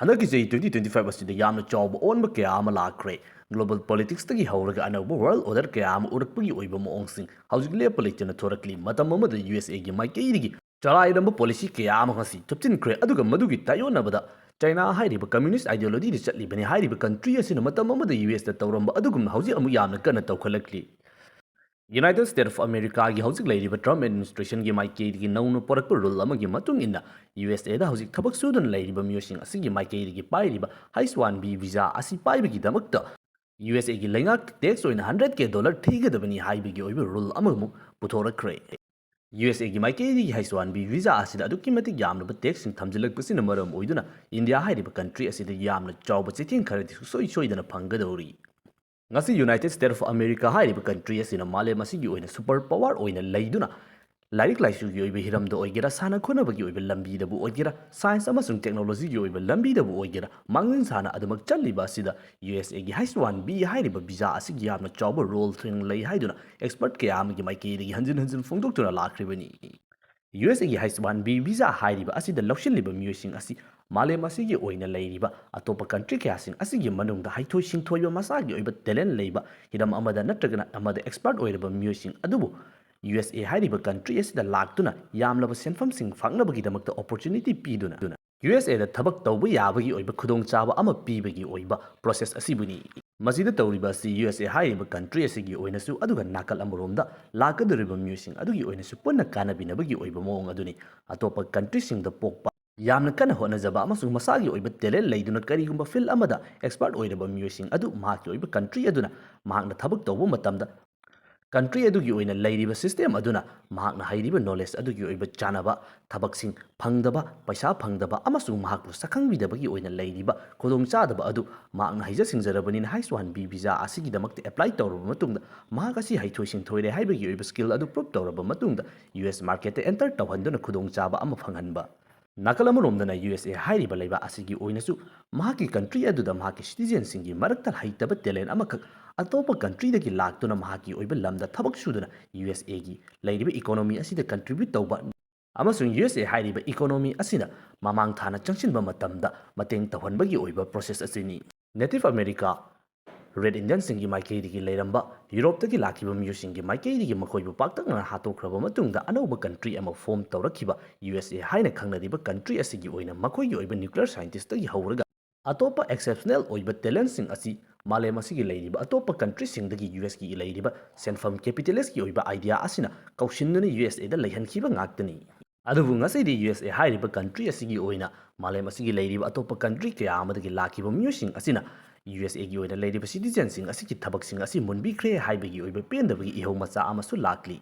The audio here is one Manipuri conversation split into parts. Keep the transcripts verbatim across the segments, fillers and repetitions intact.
ꯍꯟꯗꯛꯀꯤ ꯆꯍꯤ twenty twenty five ꯑꯁꯤꯗ ꯌꯥꯝꯅ ꯆꯥꯎꯕ ꯑꯑꯣꯟꯕ ꯀꯌꯥ ꯑꯃ ꯂꯥꯛꯈ꯭ꯔꯦ꯫ Global politicsꯇꯒꯤ ꯍꯧꯔꯒ ꯑꯅꯧꯕ world order ꯀꯌꯥ ꯑꯃ ꯎꯔꯛꯄꯒꯤ ꯑꯣꯏꯕ ꯃꯑꯣꯡꯁꯤꯡ ꯍꯧꯖꯤꯛ ꯂꯦꯞꯄ ꯂꯩꯇꯅ ꯊꯣꯔꯛꯂꯤ꯫ ꯃꯇꯝ ꯑꯃꯗ USAꯒꯤ ꯃꯥꯏꯀꯩꯗꯒꯤ ꯆꯂꯥꯏꯔꯝꯕ policy ꯀꯌꯥ ꯑꯃ ꯉꯁꯤ ꯊꯨꯞꯆꯤꯟꯈ꯭ꯔꯦ, ꯑꯗꯨꯒ ꯃꯗꯨꯒꯤ ꯇꯥꯏꯌꯣꯟꯅꯕꯗ China ꯍꯥꯏꯔꯤꯕ communist ideologyꯗ ꯆꯠꯂꯤꯕꯅꯤ꯫ ꯍꯥꯏꯔꯤꯕ country ꯑꯁꯤꯅ ꯃꯇꯝ ꯑꯃꯗ USꯇ ꯇꯧꯔꯝꯕ ꯑꯗꯨꯒꯨꯝꯅ ꯍꯧꯖꯤꯛ ꯑꯃꯨꯛ ꯌꯥꯝꯅ ꯀꯟꯅ ꯇꯧꯈꯠꯂꯛꯂꯤ꯫ United States of Americaꯒꯤ ꯍꯧꯖꯤꯛ ꯂꯩꯔꯤꯕ Trump administrationꯒꯤ ꯃꯥꯏꯀꯩꯗꯒꯤ ꯅꯧꯅ ꯄꯨꯔꯛꯄ rule ꯑꯃꯒꯤ ꯃꯇꯨꯡ ꯏꯟꯅ USAꯗ ꯍꯧꯖꯤꯛ ꯊꯕꯛ ꯁꯨꯗꯨꯅ ꯂꯩꯔꯤꯕ ꯃꯤꯑꯣꯏꯁꯤꯡ ꯑꯁꯤꯒꯤ ꯃꯥꯏꯀꯩꯗꯒꯤ ꯄꯥꯏꯔꯤꯕ H one B visa ꯑꯁꯤ ꯄꯥꯏꯕꯒꯤꯗꯃꯛꯇ USAꯒꯤ ꯂꯩꯉꯥꯛꯇ tax ꯑꯣꯏꯅ hundred K dollar ꯊꯤꯒꯗꯕꯅꯤ ꯍꯥꯏꯕꯒꯤ ꯑꯣꯏꯕ rule ꯑꯃꯃꯨꯛ ꯄꯨꯊꯣꯔꯛꯈ꯭ꯔꯦ꯫ USAꯒꯤ ꯃꯥꯏꯀꯩꯗꯒꯤ H one B visa ꯑꯁꯤꯗ ꯑꯗꯨꯛꯀꯤ ꯃꯇꯤꯛ ꯌꯥꯝꯂꯕ taxꯁꯤꯡ ꯊꯝꯖꯤꯜꯂꯛꯄꯁꯤꯅ ꯃꯔꯝ ꯑꯣꯏꯗꯨꯅ India ꯍꯥꯏꯔꯤꯕ country ꯑꯁꯤꯗ ꯌꯥꯝꯅ ꯆꯥꯎꯕ ꯆꯩꯊꯦꯡ ꯈꯔꯗꯤ ꯁꯨꯡꯁꯣꯏ ꯁꯣꯏꯗꯅ ꯐꯪꯒꯗꯧꯔꯤ꯫ ꯉꯁꯤ United States of America ꯍꯥꯏꯔꯤꯕ country ꯑꯁꯤꯅ ꯃꯥꯂꯦꯝ ꯑꯁꯤꯒꯤ ꯑꯣꯏꯅ super power ꯑꯣꯏꯅ ꯂꯩꯗꯨꯅ ꯂꯥꯏꯔꯤꯛ ꯂꯥꯏꯁꯨꯒꯤ ꯑꯣꯏꯕ ꯍꯤꯔꯝꯗ ꯑꯣꯏꯒꯦꯔꯥ, ꯁꯥꯟꯅ ꯈꯣꯠꯅꯕꯒꯤ ꯑꯣꯏꯕ ꯂꯝꯕꯤꯗꯕꯨ ꯑꯣꯏꯒꯦꯔꯥ, science ꯑꯃꯁꯨꯡ technologyꯒꯤ ꯑꯣꯏꯕ ꯂꯝꯕꯤꯗꯕꯨ ꯑꯣꯏꯒꯦꯔꯥ, ꯃꯥꯡꯖꯤꯟ ꯁꯥꯅ ꯑꯗꯨꯃꯛ ꯆꯠꯂꯤꯕ ꯑꯁꯤꯗ USAꯒꯤ H one B ꯍꯥꯏꯔꯤꯕ visa ꯑꯁꯤꯒꯤ ꯌꯥꯝꯅ ꯆꯥꯎꯕ role ꯊꯦꯡ ꯂꯩ ꯍꯥꯏꯗꯨꯅ expert ꯀꯌꯥ ꯑꯃꯒꯤ ꯃꯥꯏꯀꯩꯗꯒꯤ ꯍꯟꯖꯤꯟ ꯍꯟꯖꯤꯟ ꯐꯣꯡꯗꯣꯛꯇꯨꯅ ꯂꯥꯛꯈ꯭ꯔꯤꯕꯅꯤ꯫ USAꯒꯤ H one B visa ꯍꯥꯏꯔꯤꯕ ꯑꯁꯤꯗ ꯂꯧꯁꯤꯜꯂꯤꯕ ꯃꯤꯑꯣꯏꯁꯤꯡ ꯑꯁꯤ ꯃꯥꯂꯦꯝ ꯑꯁꯤꯒꯤ ꯑꯣꯏꯅ ꯂꯩꯔꯤꯕ ꯑꯇꯣꯞꯄ country ꯀꯌꯥꯁꯤꯡ ꯑꯁꯤꯒꯤ ꯃꯅꯨꯡꯗ ꯍꯩꯊꯣꯏ ꯁꯤꯡꯊꯣꯏꯕ, ꯃꯁꯥꯒꯤ ꯑꯣꯏꯕ talent ꯂꯩꯕ, ꯍꯤꯔꯝ ꯑꯃꯗ ꯅꯠꯇ꯭ꯔꯒꯅ ꯑꯃꯗ expert ꯑꯣꯏꯔꯕ ꯃꯤꯑꯣꯏꯁꯤꯡ ꯑꯗꯨꯕꯨ USA ꯍꯥꯏꯔꯤꯕ country ꯑꯁꯤꯗ ꯂꯥꯛꯇꯨꯅ ꯌꯥꯝꯂꯕ ꯁꯦꯟꯐꯝꯁꯤꯡ ꯐꯪꯅꯕꯒꯤꯗꯃꯛꯇ opportunity ꯄꯤꯗꯨꯅ USAꯗ ꯊꯕꯛ ꯇꯧꯕ ꯌꯥꯕꯒꯤ ꯑꯣꯏꯕ ꯈꯨꯗꯣꯡꯆꯥꯕ ꯑꯃ ꯄꯤꯕꯒꯤ ꯑꯣꯏꯕ process ꯑꯁꯤꯕꯨꯅꯤ꯫ ꯃꯁꯤꯗ ꯇꯧꯔꯤꯕ ꯑꯁꯤ USA ꯍꯥꯏꯔꯤꯕ country ꯑꯁꯤꯒꯤ ꯑꯣꯏꯅꯁꯨ, ꯑꯗꯨꯒ ꯅꯥꯀꯜ ꯑꯃꯔꯣꯝꯗ ꯂꯥꯛꯀꯗꯧꯔꯤꯕ ꯃꯤꯑꯣꯏꯁꯤꯡ ꯑꯗꯨꯒꯤ ꯑꯣꯏꯅꯁꯨ ꯄꯨꯟꯅ ꯀꯥꯟꯅꯕꯤꯅꯕꯒꯤ ꯑꯣꯏꯕ ꯃꯑꯣꯡ ꯑꯗꯨꯅꯤ꯫ ꯑꯇꯣꯞꯄ countryꯁꯤꯡꯗ ꯄꯣꯛꯄ, ꯌꯥꯝꯅ ꯀꯟꯅ ꯍꯣꯠꯅꯖꯕ ꯑꯃꯁꯨꯡ ꯃꯁꯥꯒꯤ ꯑꯣꯏꯕ talent ꯂꯩꯗꯨꯅ ꯀꯔꯤꯒꯨꯝꯕ field ꯑꯃꯗ expert ꯑꯣꯏꯔꯕ ꯃꯤꯑꯣꯏꯁꯤꯡ ꯑꯗꯨ ꯃꯍꯥꯛꯀꯤ ꯑꯣꯏꯕ country ꯑꯗꯨꯅ ꯃꯍꯥꯛꯅ ꯊꯕꯛ ꯇꯧꯕ ꯃꯇꯝꯗ country ꯑꯗꯨꯒꯤ ꯑꯣꯏꯅ ꯂꯩꯔꯤꯕ system ꯑꯗꯨꯅ ꯃꯍꯥꯛꯅ ꯍꯩꯔꯤꯕ knowledge ꯑꯗꯨꯒꯤ ꯑꯣꯏꯕ ꯆꯥꯅꯕ ꯊꯕꯛꯁꯤꯡ ꯐꯪꯗꯕ, ꯄꯩꯁꯥ ꯐꯪꯗꯕ ꯑꯃꯁꯨꯡ ꯃꯍꯥꯛꯄꯨ ꯁꯛꯈꯪꯕꯤꯗꯕꯒꯤ ꯑꯣꯏꯅ ꯂꯩꯔꯤꯕ ꯈꯨꯗꯣꯡꯆꯥꯗꯕ ꯑꯗꯨ ꯃꯍꯥꯛꯅ ꯍꯩꯖ ꯁꯤꯡꯖꯔꯕꯅꯤꯅ H one B visa ꯑꯁꯤꯒꯤꯗꯃꯛꯇ apply ꯇꯧꯔꯕ ꯃꯇꯨꯡꯗ ꯃꯍꯥꯛ ꯑꯁꯤ ꯍꯩꯊꯣꯏ ꯁꯤꯡꯊꯣꯏꯔꯦ ꯍꯥꯏꯕꯒꯤ ꯑꯣꯏꯕ skill ꯑꯗꯨ prove ꯇꯧꯔꯕ ꯃꯇꯨꯡꯗ US marketꯇ enter ꯇꯧꯍꯟꯗꯨꯅ ꯈꯨꯗꯣꯡꯆꯥꯕ ꯑꯃ ꯐꯪꯍꯟꯕ꯫ ꯅꯥꯀꯜ ꯑꯃꯔꯣꯝꯗꯅ USA ꯍꯥꯏꯔꯤꯕ ꯂꯩꯕꯥꯛ ꯑꯁꯤꯒꯤ ꯑꯣꯏꯅꯁꯨ ꯃꯍꯥꯛꯀꯤ country ꯑꯗꯨꯗ ꯃꯍꯥꯛꯀꯤ citizenꯁꯤꯡꯒꯤ ꯃꯔꯛꯇ ꯍꯩꯇꯕ talent ꯑꯃꯈꯛ ꯑꯇꯣꯞꯄ countryꯗꯒꯤ ꯂꯥꯛꯇꯨꯅ ꯃꯍꯥꯛꯀꯤ ꯑꯣꯏꯕ ꯂꯝꯗ ꯊꯕꯛ ꯁꯨꯗꯨꯅ USAꯒꯤ ꯂꯩꯔꯤꯕ economy ꯑꯁꯤꯗ contribute ꯇꯧꯕ, ꯑꯃꯁꯨꯡ ꯌꯨ ꯑꯦꯁ ꯑꯦ ꯍꯥꯏꯔꯤꯕ ꯏꯀꯣꯅꯣꯃꯤ ꯑꯁꯤꯅ ꯃꯃꯥꯡ ꯊꯥꯅ ꯆꯪꯁꯤꯟꯕ ꯃꯇꯝꯗ ꯃꯇꯦꯡ ꯇꯧꯍꯟꯕꯒꯤ ꯑꯣꯏꯕ ꯄ꯭ꯔꯣꯁꯦꯁ ꯑꯁꯤꯅꯤ꯫ Native America, Red Indianꯁꯤꯡꯒꯤ ꯃꯥꯏꯀꯩꯗꯒꯤ ꯂꯩꯔꯝꯕ ꯌꯨꯔꯣꯞꯇꯒꯤ ꯂꯥꯛꯈꯤꯕ ꯃꯤꯑꯣꯏꯁꯤꯡꯒꯤ ꯃꯥꯏꯀꯩꯗꯒꯤ ꯃꯈꯣꯏꯕꯨ ꯄꯥꯛꯇꯛꯅꯅ ꯍꯥꯠꯇꯣꯛꯈ꯭ꯔꯕ ꯃꯇꯨꯡꯗ ꯑꯅꯧꯕ ꯀꯟꯇ꯭ꯔꯤ ꯑꯃ ꯐꯣꯔꯝ ꯇꯧꯔꯛꯈꯤꯕ ꯌꯨ ꯑꯦꯁ ꯑꯦ ꯍꯥꯏꯅ ꯈꯪꯅꯔꯤꯕ ꯀꯟꯇ꯭ꯔꯤ ꯑꯁꯤꯒꯤ ꯑꯣꯏꯅ ꯃꯈꯣꯏꯒꯤ ꯑꯣꯏꯕ ꯅ꯭ꯌꯨꯀ꯭ꯂꯤꯌꯔ ꯁꯥꯏꯟꯇꯤꯁꯇꯒꯤ ꯍꯧꯔꯒ ꯑꯇꯣꯞꯄ ꯑꯦꯛꯁꯦꯞꯁꯅꯦꯜ ꯑꯣꯏꯕ ꯇꯦꯂꯦꯟꯠꯁꯤꯡ ꯑꯁꯤ ꯃꯥꯂꯦꯝ ꯑꯁꯤꯒꯤ ꯂꯩꯔꯤꯕ ꯑꯇꯣꯞꯄ ꯀꯟꯇ꯭ꯔꯤꯁꯤꯡꯗꯒꯤ ꯌꯨ ꯑꯦꯁꯀꯤ ꯂꯩꯔꯤꯕ ꯁꯦꯟꯐꯝ ꯀꯦꯄꯤꯇꯦꯂꯤꯁ꯭ꯠꯀꯤ ꯑꯣꯏꯕ ꯑꯥꯏꯗꯤꯌꯥ ꯑꯁꯤꯅ ꯀꯧꯁꯤꯟꯗꯨꯅ ꯌꯨ ꯑꯦꯁ ꯑꯦꯗ ꯂꯩꯍꯟꯈꯤꯕ ꯉꯥꯛꯇꯅꯤ꯫ ꯑꯗꯨꯕꯨ ꯉꯁꯤꯗꯤ ꯌꯨ ꯑꯦꯁ ꯑꯦ ꯍꯥꯏꯔꯤꯕ ꯀꯟꯇ꯭ꯔꯤ ꯑꯁꯤꯒꯤ ꯑꯣꯏꯅ ꯃꯥꯂꯦꯝ ꯑꯁꯤꯒꯤ ꯂꯩꯔꯤꯕ ꯑꯇꯣꯞꯄ ꯀꯟꯇ꯭ꯔꯤ ꯀꯌꯥ ꯑꯃꯗꯒꯤ ꯂꯥꯛꯈꯤꯕ ꯃꯤꯑꯣꯏꯁꯤꯡ ꯑꯁꯤꯅ ꯌꯨ ꯑꯦꯁ ꯑꯦꯒꯤ ꯑꯣꯏꯅ ꯂꯩꯔꯤꯕ ꯁꯤꯇꯤꯖꯦꯟꯁꯤꯡ ꯑꯁꯤꯒꯤ ꯊꯕꯛꯁꯤꯡ ꯑꯁꯤ ꯃꯨꯟꯕꯤꯈ꯭ꯔꯦ ꯍꯥꯏꯕꯒꯤ ꯑꯣꯏꯕ ꯄꯦꯟꯗꯕꯒꯤ ꯏꯍꯧ ꯃꯆꯥ ꯑꯃꯁꯨ ꯂꯥꯛꯂꯤ꯫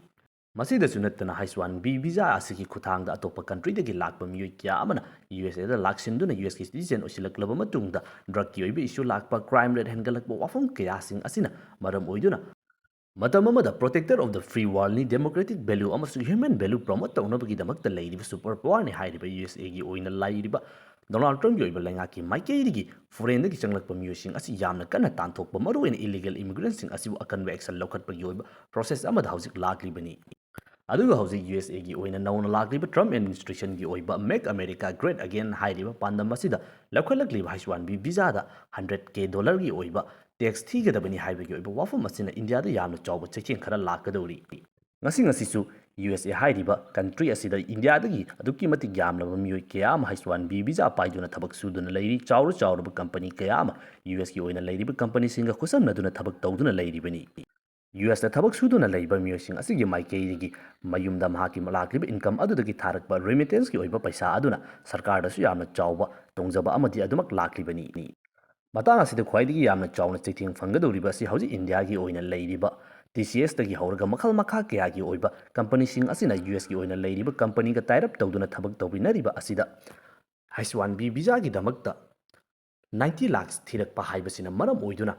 ꯃꯁꯤꯗꯁꯨ ꯅꯠꯇꯅ ꯍꯩꯆ ꯋꯥꯟ ꯕꯤ ꯚꯤꯖꯥ ꯑꯁꯤꯒꯤ ꯈꯨꯠꯊꯥꯡꯗ ꯑꯇꯣꯞꯄ ꯀꯟꯇ꯭ꯔꯤꯗꯒꯤ ꯂꯥꯛꯄ ꯃꯤꯑꯣꯏ ꯀꯌꯥ ꯑꯃꯅ ꯌꯨ ꯑꯦꯁ ꯑꯦꯗ ꯂꯥꯛꯁꯤꯟꯗꯨꯅ ꯌꯨ ꯑꯦꯁꯀꯤ ꯁꯤꯇꯤꯖꯦꯟ ꯑꯣꯏꯁꯤꯜꯂꯛꯂꯕ ꯃꯇꯨꯡꯗ ꯗ꯭ꯔꯒꯀꯤ ꯑꯣꯏꯕ ꯏꯁꯨ ꯂꯥꯛꯄ, ꯀ꯭ꯔꯥꯏꯝ ꯔꯦꯠ ꯍꯦꯟꯒꯠꯂꯛꯄ ꯋꯥꯐꯝ ꯀꯌꯥꯁꯤꯡ ꯑꯁꯤꯅ ꯃꯔꯝ ꯑꯣꯏꯗꯨꯅ ꯃꯇꯝ ꯑꯃꯗ protector of the free worldꯅꯤ democratic value ꯑꯃꯁꯨꯡ human value promote ꯇꯧꯅꯕꯒꯤꯗꯃꯛꯇ ꯂꯩꯔꯤꯕ ꯁꯨꯄꯔ ꯄꯥꯋꯔꯅꯤ ꯍꯥꯏꯔꯤꯕ ꯌꯨ ꯑꯦꯁ ꯑꯦꯒꯤ ꯑꯣꯏꯅ ꯂꯩꯔꯤꯕ ꯗꯣꯅꯥꯜꯗ ꯇ꯭ꯔꯝꯞꯀꯤ ꯑꯣꯏꯕ ꯂꯩꯉꯥꯛꯀꯤ ꯃꯥꯏꯀꯩꯗꯒꯤ ꯐꯣꯔꯦꯟꯗꯒꯤ ꯆꯪꯂꯛꯄ ꯃꯤꯑꯣꯏꯁꯤꯡ ꯑꯁꯤ ꯌꯥꯝꯅ ꯀꯟꯅ ꯇꯥꯟꯊꯣꯛꯄ, ꯃꯔꯨꯑꯣꯏꯅ ꯏꯂꯤꯒꯦꯜ ꯏꯃꯤꯒ꯭ꯔꯦꯟꯠꯁꯤꯡ ꯑꯁꯤꯕꯨ ꯑꯀꯟꯕ ꯑꯦꯛꯁꯟ ꯂꯧꯈꯠꯄꯒꯤ ꯑꯣꯏꯕ ꯄ꯭ꯔꯣꯁꯦꯁ ꯑꯃꯗ ꯍꯧꯖꯤꯛ ꯂꯥꯛꯂꯤꯕꯅꯤ꯫ ꯑꯗꯨꯒ ꯍꯧꯖꯤꯛ ꯌꯨ ꯑꯦꯁ ꯑꯦꯒꯤ ꯑꯣꯏꯅ ꯅꯧꯅ ꯂꯥꯛꯂꯤꯕ ꯇ꯭ꯔꯝꯞ ꯑꯦꯗꯃꯤꯅꯤꯁꯇ꯭ꯔꯦꯁꯟꯒꯤ ꯑꯣꯏꯕ Make America Great Again ꯍꯥꯏꯔꯤꯕ ꯄꯥꯟꯗꯝ ꯑꯁꯤꯗ ꯂꯧꯈꯠꯂꯛꯂꯤꯕ ꯍꯩꯆ ꯋꯥꯟ ꯕꯤ ꯚꯤꯖꯥꯗ ꯍꯟꯗ꯭ꯔꯦꯠ ꯀꯦ ꯗꯣꯂꯔꯒꯤ ꯑꯣꯏꯕ ꯇꯦꯛꯁ ꯊꯤꯒꯗꯕꯅꯤ ꯍꯥꯏꯕꯒꯤ ꯑꯣꯏꯕ ꯋꯥꯐꯝ ꯑꯁꯤꯅ ꯏꯟꯗꯤꯌꯥꯗ ꯌꯥꯝꯅ ꯆꯥꯎꯕ ꯆꯩꯊꯦꯡ ꯈꯔ ꯂꯥꯛꯀꯗꯧꯔꯤ꯫ ꯉꯁꯤ ꯉꯁꯤꯁꯨ ꯌꯨ ꯑꯦꯁ ꯑꯦ ꯍꯥꯏꯔꯤꯕ ꯀꯟꯇ꯭ꯔꯤ ꯑꯁꯤꯗ ꯏꯟꯗꯤꯌꯥꯗꯒꯤ ꯑꯗꯨꯛꯀꯤ ꯃꯇꯤꯛ ꯌꯥꯝꯂꯕ ꯃꯤꯑꯣꯏ ꯀꯌꯥ ꯑꯃ ꯍꯩꯆ ꯋꯥꯟ ꯕꯤ ꯚꯤꯖꯥ ꯄꯥꯏꯗꯨꯅ ꯊꯕꯛ ꯁꯨꯗꯨꯅ ꯂꯩꯔꯤ꯫ ꯆꯥꯎꯔ ꯆꯥꯎꯔꯕ ꯀꯝꯄꯅꯤ ꯀꯌꯥ ꯑꯃ ꯌꯨ ꯑꯦꯁꯀꯤ ꯑꯣꯏꯅ ꯂꯩꯔꯤꯕ ꯀꯝꯄꯅꯤꯁꯤꯡꯒ ꯈꯨꯠꯁꯝꯅꯗꯨꯅ ꯊꯕꯛ ꯇꯧꯗꯨꯅ ꯂꯩꯔꯤꯕꯅꯤ꯫ ꯌꯨ ꯑꯦꯁꯇ ꯊꯕꯛ ꯁꯨꯗꯨꯅ ꯂꯩꯕ ꯃꯤꯑꯣꯏꯁꯤꯡ ꯑꯁꯤꯒꯤ ꯃꯥꯏꯀꯩꯗꯒꯤ ꯃꯌꯨꯝꯗ ꯃꯍꯥꯛꯀꯤ ꯂꯥꯛꯂꯤꯕ ꯏꯟꯀꯝ ꯑꯗꯨꯗꯒꯤ ꯊꯥꯔꯛꯄ ꯔꯤꯃꯤꯇꯦꯟꯁꯀꯤ ꯑꯣꯏꯕ ꯄꯩꯁꯥ ꯑꯗꯨꯅ ꯁꯔꯀꯥꯔꯗꯁꯨ ꯌꯥꯝꯅ ꯆꯥꯎꯕ ꯇꯣꯡꯖꯕ ꯑꯃꯗꯤ ꯑꯗꯨꯃꯛ ꯂꯥꯛꯂꯤꯕꯅꯤ꯫ ꯃꯇꯥꯡ ꯑꯁꯤꯗ ꯈ꯭ꯋꯥꯏꯗꯒꯤ ꯌꯥꯝꯅ ꯆꯥꯎꯅ ꯆꯩꯊꯦꯡ ꯐꯪꯒꯗꯧꯔꯤꯕ ꯑꯁꯤ ꯍꯧꯖꯤꯛ ꯏꯟꯗꯤꯌꯥꯒꯤ ꯑꯣꯏꯅ ꯂꯩꯔꯤꯕ ꯇꯤ ꯁꯤ ꯑꯦꯁꯇꯒꯤ ꯍꯧꯔꯒ ꯃꯈꯜ ꯃꯈꯥ ꯀꯌꯥꯒꯤ ꯑꯣꯏꯕ ꯀꯝꯄꯅꯤꯁꯤꯡ ꯑꯁꯤꯅ ꯌꯨ ꯑꯦꯁꯀꯤ ꯑꯣꯏꯅ ꯂꯩꯔꯤꯕ ꯀꯝꯄꯅꯤꯒ tie up ꯇꯧꯗꯨꯅ ꯊꯕꯛ ꯇꯧꯃꯤꯟꯅꯔꯤꯕ ꯑꯁꯤꯗ ꯍꯩꯆ ꯋꯥꯟ ꯕꯤ ꯚꯤꯖꯥꯒꯤꯗꯃꯛꯇ ꯅꯥꯏꯟꯇꯤ ꯂꯥꯈꯁ ꯊꯤꯔꯛꯄ ꯍꯥꯏꯕꯁꯤꯅ ꯃꯔꯝ ꯑꯣꯏꯗꯨꯅ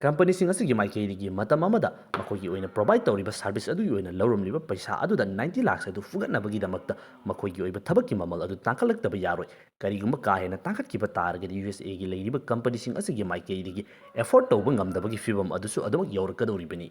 ꯀꯝꯄꯅꯤꯁꯤꯡ ꯑꯁꯤꯒꯤ ꯃꯥꯏꯀꯩꯗꯒꯤ ꯃꯇꯝ ꯑꯃꯗ ꯃꯈꯣꯏꯒꯤ ꯑꯣꯏꯅ ꯄ꯭ꯔꯣꯚꯥꯏꯗ ꯇꯧꯔꯤꯕ ꯁꯥꯔꯚꯤꯁ ꯑꯗꯨꯒꯤ ꯑꯣꯏꯅ ꯂꯧꯔꯝꯂꯤꯕ ꯄꯩꯁꯥ ꯑꯗꯨꯗ ꯅꯥꯏꯟꯇꯤ ꯂꯥꯈꯁ ꯑꯗꯨ ꯐꯨꯒꯠꯅꯕꯒꯤꯗꯃꯛꯇ ꯃꯈꯣꯏꯒꯤ ꯑꯣꯏꯕ ꯊꯕꯛꯀꯤ ꯃꯃꯜ ꯑꯗꯨ ꯇꯥꯡꯈꯠꯂꯛꯇꯕ ꯌꯥꯔꯣꯏ꯫ ꯀꯔꯤꯒꯨꯝꯕ ꯀꯥ ꯍꯦꯟꯅ ꯇꯥꯡꯈꯠꯈꯤꯕ ꯇꯥꯔꯒꯗꯤ ꯌꯨ ꯑꯦꯁ ꯑꯦꯒꯤ ꯂꯩꯔꯤꯕ ꯀꯝꯄꯅꯤꯁꯤꯡ ꯑꯁꯤꯒꯤ ꯃꯥꯏꯀꯩꯗꯒꯤ ꯑꯦꯐꯣꯔꯗ ꯇꯧꯕ ꯉꯝꯗꯕꯒꯤ ꯐꯤꯕꯝ ꯑꯗꯨꯁꯨ ꯑꯗꯨꯃꯛ ꯌꯧꯔꯛꯀꯗꯧꯔꯤꯕꯅꯤ꯫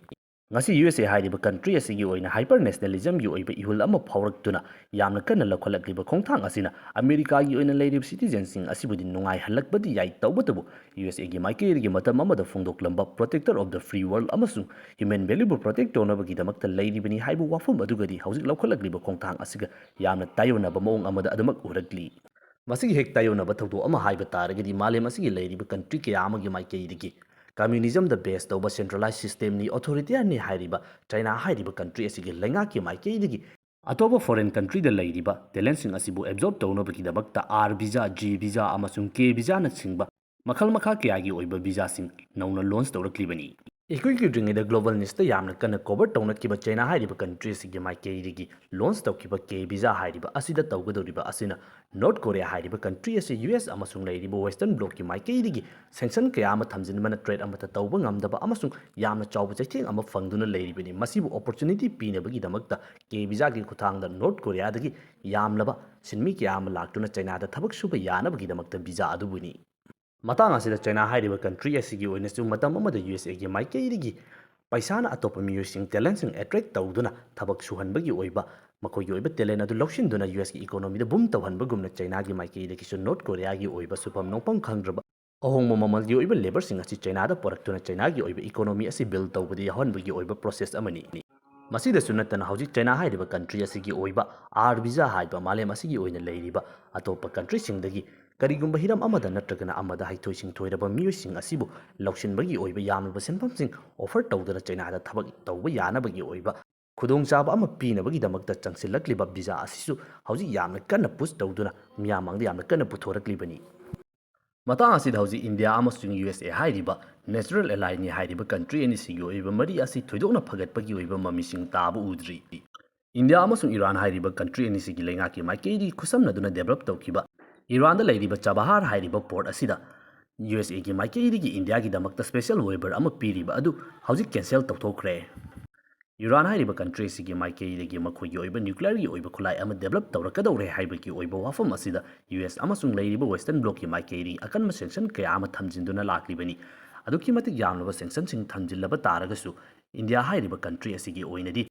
ꯉꯁꯤ ꯌꯨ ꯑꯦꯁ ꯑꯦ ꯍꯥꯏꯔꯤꯕ ꯀꯟꯇ꯭ꯔꯤ ꯑꯁꯤꯒꯤ ꯑꯣꯏꯅ ꯍꯥꯏꯄꯔ ꯅꯦꯁꯅꯦꯂꯤꯖꯝꯒꯤ ꯑꯣꯏꯕ ꯏꯍꯨꯜ ꯑꯃ ꯐꯥꯎꯔꯛꯇꯨꯅ ꯌꯥꯝꯅ ꯀꯟꯅ ꯂꯧꯈꯠꯂꯛꯂꯤꯕ ꯈꯣꯡꯊꯥꯡ ꯑꯁꯤꯅ ꯑꯃꯦꯔꯤꯀꯥꯒꯤ ꯑꯣꯏꯅ ꯂꯩꯔꯤꯕ ꯁꯤꯇꯤꯖꯦꯟꯁꯤꯡ ꯑꯁꯤꯕꯨꯗꯤ ꯅꯨꯡꯉꯥꯏꯍꯜꯂꯛꯄꯗꯤ ꯌꯥꯏ, ꯇꯧꯕꯇꯕꯨ ꯌꯨ ꯑꯦꯁ ꯑꯦꯒꯤ ꯃꯥꯏꯀꯩꯗꯒꯤ ꯃꯇꯝ ꯑꯃꯗ ꯐꯣꯡꯗꯣꯛꯂꯝꯕ Protector of the Free World ꯑꯃꯁꯨꯡ human value ꯕꯨ protect ꯇꯧꯅꯕꯒꯤꯗꯃꯛꯇ ꯂꯩꯔꯤꯕꯅꯤ ꯍꯥꯏꯕ ꯋꯥꯐꯝ ꯑꯗꯨꯒꯗꯤ ꯍꯧꯖꯤꯛ ꯂꯧꯈꯠꯂꯛꯂꯤꯕ ꯈꯣꯡꯊꯥꯡ ꯑꯁꯤꯒ ꯌꯥꯝꯅ ꯇꯥꯏꯑꯣꯟꯅꯕ ꯃꯑꯣꯡ ꯑꯃꯗ ꯑꯗꯨꯃꯛ ꯎꯔꯛꯂꯤ꯫ ꯃꯁꯤꯒꯤ ꯍꯦꯛ ꯇꯥꯏꯑꯣꯟꯅꯕ ꯊꯧꯗꯣꯛ ꯑꯃ ꯍꯥꯏꯕ ꯇꯥꯔꯒꯗꯤ ꯃꯥꯂꯦꯝ ꯑꯁꯤꯒꯤ ꯂꯩꯔꯤꯕ ꯀꯟꯇ꯭ꯔꯤ ꯀꯌꯥ ꯑꯃꯒꯤ ꯃꯥꯏꯀꯩꯗꯒꯤ communism ꯗ base ꯇꯧꯕ centralized system ꯅꯤ, authoritarian ꯅꯤ ꯍꯥꯏꯔꯤꯕ ꯆꯥꯏꯅꯥ ꯍꯥꯏꯔꯤꯕ ꯀꯟꯇ꯭ꯔꯤ ꯑꯁꯤꯒꯤ ꯂꯩꯉꯥꯛꯀꯤ ꯃꯥꯏꯀꯩꯗꯒꯤ ꯑꯇꯣꯞꯄ foreign country ꯗ ꯂꯩꯔꯤꯕ talent ꯁꯤꯡ ꯑꯁꯤꯕꯨ absorb ꯇꯧꯅꯕꯒꯤꯗꯃꯛꯇ R visa, G visa ꯑꯃꯁꯨꯡ K visa ꯅꯆꯤꯡꯕ ꯃꯈꯜ ꯃꯈꯥ ꯀꯌꯥꯒꯤ ꯑꯣꯏꯕ visa ꯁꯤꯡ ꯅꯧꯅ launch ꯇꯧꯔꯛꯂꯤꯕꯅꯤ꯫ ꯏꯀꯨꯏ ꯀꯨꯏꯗ꯭ꯔꯤꯉꯩꯗ global news ꯇ ꯌꯥꯝꯅ ꯀꯟꯅ cover ꯇꯧꯅꯈꯤꯕ ꯆꯥꯏꯅꯥ ꯍꯥꯏꯔꯤꯕ ꯀꯟꯇ꯭ꯔꯤ ꯑꯁꯤꯒꯤ ꯃꯥꯏꯀꯩꯗꯒꯤ launch ꯇꯧꯈꯤꯕ K visa ꯍꯥꯏꯔꯤꯕ ꯑꯁꯤꯗ ꯇꯧꯒꯗꯧꯔꯤꯕ ꯑꯁꯤꯅ North Korea ꯍꯥꯏꯔꯤꯕ ꯀꯟꯇ꯭ꯔꯤ ꯑꯁꯤ ꯌꯨ ꯑꯦꯁ ꯑꯃꯁꯨꯡ ꯂꯩꯔꯤꯕ Western bloc ꯀꯤ ꯃꯥꯏꯀꯩꯗꯒꯤ sanction ꯀꯌꯥ ꯑꯃ ꯊꯝꯖꯤꯟꯕꯅ trade ꯑꯃꯠꯇ ꯇꯧꯕ ꯉꯝꯗꯕ ꯑꯃꯁꯨꯡ ꯌꯥꯝꯅ ꯆꯥꯎꯕ ꯆꯩꯊꯦꯡ ꯑꯃ ꯐꯪꯗꯨꯅ ꯂꯩꯔꯤꯕꯅꯤ꯫ ꯃꯁꯤꯕꯨ opportunity ꯄꯤꯅꯕꯒꯤꯗꯃꯛꯇ K visa ꯒꯤ ꯈꯨꯠꯊꯥꯡꯗ North Korea ꯗꯒꯤ ꯌꯥꯝꯂꯕ ꯁꯤꯟꯃꯤ ꯀꯌꯥ ꯑꯃ ꯂꯥꯛꯇꯨꯅ ꯆꯥꯏꯅꯥꯗ ꯊꯕꯛ ꯁꯨꯕ ꯌꯥꯅꯕꯒꯤꯗꯃꯛꯇ visa ꯑꯗꯨꯕꯨꯅꯤ꯫ ꯃꯇꯥꯡ ꯑꯁꯤꯗ ꯆꯥꯏꯅꯥ ꯍꯥꯏꯔꯤꯕ ꯀꯟꯇ꯭ꯔꯤ ꯑꯁꯤꯒꯤ ꯑꯣꯏꯅꯁꯨ ꯃꯇꯝ ꯑꯃꯗ ꯌꯨ ꯑꯦꯁ ꯑꯦꯒꯤ ꯃꯥꯏꯀꯩꯗꯒꯤ ꯄꯩꯁꯥꯅ ꯑꯇꯣꯞꯄ ꯃꯤꯑꯣꯏꯁꯤꯡ, talent ꯁꯤꯡ attract ꯇꯧꯗꯨꯅ ꯊꯕꯛ ꯁꯨꯍꯟꯕꯒꯤ ꯑꯣꯏꯕ, ꯃꯈꯣꯏꯒꯤ ꯑꯣꯏꯕ talent ꯑꯗꯨ ꯂꯧꯁꯤꯟꯗꯨꯅ ꯌꯨ ꯑꯦꯁ ꯀꯤ economy ꯗ boom ꯇꯧꯍꯟꯕꯒꯨꯝꯅ ꯆꯥꯏꯅꯥꯒꯤ ꯃꯥꯏꯀꯩꯗꯒꯤꯁꯨ North Korea ꯒꯤ ꯑꯣꯏꯕ ꯁꯨꯐꯝ ꯅꯣꯝꯐꯝ ꯈꯪꯗ꯭ꯔꯕ ꯑꯍꯣꯡꯕ ꯃꯃꯜꯒꯤ ꯑꯣꯏꯕ labour ꯁꯤꯡ ꯑꯁꯤ ꯆꯥꯏꯅꯥꯗ ꯄꯨꯔꯛꯇꯨꯅ ꯆꯥꯏꯅꯥꯒꯤ ꯑꯣꯏꯕ economy ꯑꯁꯤ build ꯇꯧꯕꯗ ꯌꯥꯎꯍꯟꯕꯒꯤ ꯑꯣꯏꯕ process ꯑꯃꯅꯤ꯫ ꯃꯁꯤꯗꯁꯨ ꯅꯠꯇꯅ ꯍꯧꯖꯤꯛ ꯆꯥꯏꯅꯥ ꯍꯥꯏꯔꯤꯕ ꯀꯟꯇ꯭ꯔꯤ ꯑꯁꯤꯒꯤ ꯑꯣꯏꯕ R visa ꯍꯥꯏꯕ ꯃꯥꯂꯦꯝ ꯑꯁꯤꯒꯤ ꯑꯣꯏꯅ ꯂꯩꯔꯤꯕ ꯑꯇꯣꯞꯄ ꯀꯟꯇ꯭ꯔꯤꯁꯤꯡꯗꯒꯤ ꯀꯔꯤꯒꯨꯝꯕ ꯍꯤꯔꯝ ꯑꯃꯗ ꯅꯠꯇ꯭ꯔꯒꯅ ꯑꯃꯗ ꯍꯩꯊꯣꯏ ꯁꯤꯡꯊꯣꯏꯔꯕ ꯃꯤꯑꯣꯏꯁꯤꯡ ꯑꯁꯤꯕꯨ ꯂꯧꯁꯤꯟꯕꯒꯤ ꯑꯣꯏꯕ ꯌꯥꯝꯂꯕ ꯁꯦꯟꯐꯝꯁꯤꯡ offer ꯇꯧꯗꯨꯅ ꯆꯥꯏꯅꯥꯗ ꯊꯕꯛ ꯇꯧꯕ ꯌꯥꯅꯕꯒꯤ ꯑꯣꯏꯕ ꯈꯨꯗꯣꯡꯆꯥꯕ ꯑꯃ ꯄꯤꯅꯕꯒꯤꯗꯃꯛꯇ ꯆꯪꯁꯤꯜꯂꯛꯂꯤꯕ visa ꯑꯁꯤꯁꯨ ꯍꯧꯖꯤꯛ ꯌꯥꯝꯅ ꯀꯟꯅ push ꯇꯧꯗꯨꯅ ꯃꯤꯌꯥꯝ ꯃꯥꯡꯗ ꯌꯥꯝꯅ ꯀꯟꯅ ꯄꯨꯊꯣꯔꯛꯂꯤꯕꯅꯤ꯫ ꯃꯇꯥꯡ ꯑꯁꯤꯗ ꯍꯧꯖꯤꯛ ꯏꯟꯗꯤꯌꯥ ꯑꯃꯁꯨꯡ ꯌꯨ ꯑꯦꯁ ꯑꯦ ꯍꯥꯏꯔꯤꯕ natural ally ꯅꯤ ꯍꯥꯏꯔꯤꯕ ꯀꯟꯇ꯭ꯔꯤ ꯑꯅꯤꯁꯤꯒꯤ ꯑꯣꯏꯕ ꯃꯔꯤ ꯑꯁꯤ ꯊꯣꯏꯗꯣꯛꯅ ꯐꯒꯠꯄꯒꯤ ꯑꯣꯏꯕ ꯃꯃꯤꯁꯤꯡ ꯇꯥꯕ ꯎꯗ꯭ꯔꯤ꯫ ꯏꯟꯗꯤꯌꯥ ꯑꯃꯁꯨꯡ ꯏꯔꯥꯟ ꯍꯥꯏꯔꯤꯕ ꯀꯟꯇ꯭ꯔꯤ ꯑꯅꯤꯁꯤꯒꯤ ꯂꯩꯉꯥꯛꯀꯤ ꯃꯥꯏꯀꯩꯗꯒꯤ ꯈꯨꯠꯁꯝꯅꯗꯨꯅ develop ꯇꯧꯈꯤꯕ ꯏꯔꯥꯟꯗ ꯂꯩꯔꯤꯕ ꯆꯕꯍꯥꯔ ꯍꯥꯏꯔꯤꯕ port ꯑꯁꯤꯗ ꯌꯨ ꯑꯦꯁ ꯑꯦꯒꯤ ꯃꯥꯏꯀꯩꯗꯒꯤ ꯏꯟꯗꯤꯌꯥꯒꯤꯗꯃꯛꯇ special waiver ꯑꯃ ꯄꯤꯔꯤꯕ ꯑꯗꯨ ꯍꯧꯖꯤꯛ cancel ꯇꯧꯊꯣꯛꯈ꯭ꯔꯦ꯫ ꯏꯔꯥꯟ ꯍꯥꯏꯔꯤꯕ ꯀꯟꯇ꯭ꯔꯤ ꯑꯁꯤꯒꯤ ꯃꯥꯏꯀꯩꯗꯒꯤ ꯃꯈꯣꯏꯒꯤ ꯑꯣꯏꯕ nuclear ꯒꯤ ꯑꯣꯏꯕ ꯈꯨꯠꯂꯥꯏ ꯑꯃ develop ꯇꯧꯔꯛꯀꯗꯧꯔꯦ ꯍꯥꯏꯕꯒꯤ ꯑꯣꯏꯕ ꯋꯥꯐꯝ ꯑꯁꯤꯗ ꯌꯨ ꯑꯦꯁ ꯑꯃꯁꯨꯡ ꯂꯩꯔꯤꯕ Western bloc ꯀꯤ ꯃꯥꯏꯀꯩꯗꯒꯤ ꯑꯀꯟꯕ sanction ꯀꯌꯥ ꯑꯃ ꯊꯝꯖꯤꯟꯗꯨꯅ ꯂꯥꯛꯂꯤꯕꯅꯤ꯫ ꯑꯗꯨꯛꯀꯤ ꯃꯇꯤꯛ ꯌꯥꯝꯂꯕ ꯁꯦꯡꯁꯟꯁꯤꯡ ꯊꯝꯖꯤꯜꯂꯕ ꯇꯥꯔꯒꯁꯨ, ꯏꯟꯗꯤꯌꯥ ꯍꯥꯏꯔꯤꯕ ꯀꯟꯇ꯭ꯔꯤ ꯑꯁꯤꯒꯤ ꯑꯣꯏꯅꯗꯤ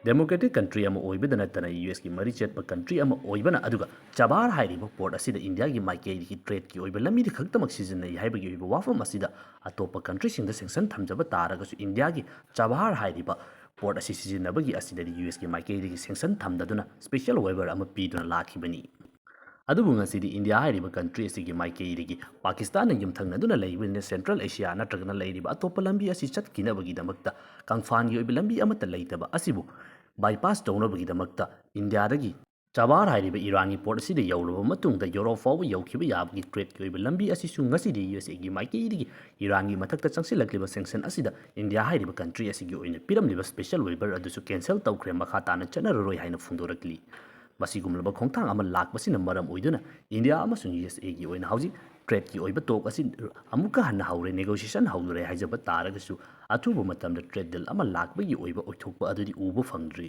ꯗꯦꯃꯣꯀ꯭ꯔꯦꯇꯤꯛ ꯀꯟꯇ꯭ꯔꯤ ꯑꯃ ꯑꯣꯏꯕꯗ ꯅꯠꯇꯅ ꯌꯨ ꯑꯦꯁꯀꯤ ꯃꯔꯤ ꯆꯠꯄ ꯀꯟꯇ꯭ꯔꯤ ꯑꯃ ꯑꯣꯏꯕꯅ, ꯑꯗꯨꯒ ꯆꯕꯥꯔ ꯍꯥꯏꯔꯤꯕ ꯄꯣꯔꯠ ꯑꯁꯤꯗ ꯏꯟꯗꯤꯌꯥꯒꯤ ꯃꯥꯏꯀꯩꯗꯒꯤ ꯇ꯭ꯔꯦꯗꯀꯤ ꯑꯣꯏꯕ ꯂꯝꯕꯤꯗ ꯈꯛꯇꯃꯛ ꯁꯤꯖꯤꯟꯅꯩ ꯍꯥꯏꯕꯒꯤ ꯑꯣꯏꯕ ꯋꯥꯐꯝ ꯑꯁꯤꯗ ꯑꯇꯣꯞꯄ ꯀꯟꯇ꯭ꯔꯤꯁꯤꯡꯗ ꯁꯦꯡꯁꯟ ꯊꯝꯖꯕ ꯇꯥꯔꯒꯁꯨ, ꯏꯟꯗꯤꯌꯥꯒꯤ ꯆꯕꯥꯔ ꯍꯥꯏꯔꯤꯕ ꯄꯣꯔꯠ ꯑꯁꯤ ꯁꯤꯖꯤꯟꯅꯕꯒꯤ ꯑꯁꯤꯗꯗꯤ ꯌꯨ ꯑꯦꯁꯀꯤ ꯃꯥꯏꯀꯩꯗꯒꯤ ꯁꯦꯡꯁꯟ ꯊꯝꯗꯗꯨꯅ ꯁ꯭ꯄꯦꯁꯤꯌꯦꯜ ꯋꯦꯕꯔ ꯑꯃ ꯄꯤꯗꯨꯅ ꯂꯥꯛꯈꯤꯕꯅꯤ꯫ ꯑꯗꯨꯕꯨ ꯉꯁꯤꯗꯤ ꯏꯟꯗꯤꯌꯥ ꯍꯥꯏꯔꯤꯕ ꯀꯟꯇ꯭ꯔꯤ ꯑꯁꯤꯒꯤ ꯃꯥꯏꯀꯩꯗꯒꯤ ꯄꯥꯀꯤꯁꯇꯥꯟꯅ ꯌꯨꯝꯊꯪꯅꯗꯨꯅ ꯂꯩꯕꯅꯤꯅ ꯁꯦꯟꯇ꯭ꯔꯦꯜ ꯑꯦꯁꯤꯌꯥ ꯅꯠꯇ꯭ꯔꯒꯅ ꯂꯩꯔꯤꯕ ꯑꯇꯣꯞꯄ ꯂꯝꯕꯤ ꯑꯁꯤ ꯆꯠꯈꯤꯅꯕꯒꯤꯗꯃꯛꯇ ꯀꯪꯐꯥꯟꯒꯤ ꯑꯣꯏꯕ ꯂꯝꯕꯤ ꯑꯃꯠꯇ ꯂꯩꯇꯕ ꯑꯁꯤꯕꯨ ꯕꯥꯏꯄꯥꯁ ꯇꯧꯅꯕꯒꯤꯗꯃꯛꯇ ꯏꯟꯗꯤꯌꯥꯗꯒꯤ ꯆꯕꯥꯔ ꯍꯥꯏꯔꯤꯕ ꯏꯔꯥꯟꯒꯤ ꯄꯣꯔꯠ ꯑꯁꯤꯗ ꯌꯧꯔꯕ ꯃꯇꯨꯡꯗ ꯌꯨꯔꯣꯞ ꯐꯥꯎꯕ ꯌꯧꯈꯤꯕ ꯌꯥꯕꯒꯤ ꯇ꯭ꯔꯦꯗꯀꯤ ꯑꯣꯏꯕ ꯂꯝꯕꯤ ꯑꯁꯤꯁꯨ ꯉꯁꯤꯗꯤ ꯌꯨ ꯑꯦꯁ ꯑꯦꯒꯤ ꯃꯥꯏꯀꯩꯗꯒꯤ ꯏꯔꯥꯟꯒꯤ ꯃꯊꯛꯇ ꯆꯪꯁꯤꯜꯂꯛꯂꯤꯕ ꯁꯦꯡꯁꯟ ꯑꯁꯤꯗ ꯏꯟꯗꯤꯌꯥ ꯍꯥꯏꯔꯤꯕ ꯀꯟꯇ꯭ꯔꯤ ꯑꯁꯤꯒꯤ ꯑꯣꯏꯅ ꯄꯤꯔꯝꯂꯤꯕ ꯁ꯭ꯄꯦꯁꯤꯌꯦꯜ ꯋꯦꯕꯔ ꯑꯗꯨꯁꯨ ꯀꯦꯟꯁꯦꯜ ꯇꯧꯈ꯭ꯔꯦ, ꯃꯈꯥ ꯇꯥꯅ ꯆꯠꯅꯔꯔꯣꯏ ꯍꯥꯏꯅ ꯐꯣꯡꯗꯣꯔꯛꯂꯤ꯫ ꯃꯁꯤꯒꯨꯝꯂꯕ ꯈꯣꯡꯊꯥꯡ ꯑꯃ ꯂꯥꯛꯄꯁꯤꯅ ꯃꯔꯝ ꯑꯣꯏꯗꯨꯅ ꯏꯟꯗꯤꯌꯥ ꯑꯃꯁꯨꯡ ꯌꯨ ꯑꯦꯁ ꯑꯦꯒꯤ ꯑꯣꯏꯅ ꯍꯧꯖꯤꯛ ꯇ꯭ꯔꯦꯗꯀꯤ ꯑꯣꯏꯕ ꯇꯣꯛ ꯑꯁꯤ ꯑꯃꯨꯛꯀ ꯍꯟꯅ ꯍꯧꯔꯦ, ꯅꯦꯒꯣꯁꯤꯌꯦꯁꯟ ꯍꯧꯗꯣꯔꯦ ꯍꯥꯏꯖꯕ ꯇꯥꯔꯒꯁꯨ, ꯑꯊꯨꯕ ꯃꯇꯝꯗ ꯇ꯭ꯔꯦꯗ ꯗꯤꯜ ꯑꯃ ꯂꯥꯛꯄꯒꯤ ꯑꯣꯏꯕ ꯑꯣꯏꯊꯣꯛꯄ ꯑꯗꯨꯗꯤ ꯎꯕ ꯐꯪꯗ꯭ꯔꯤ꯫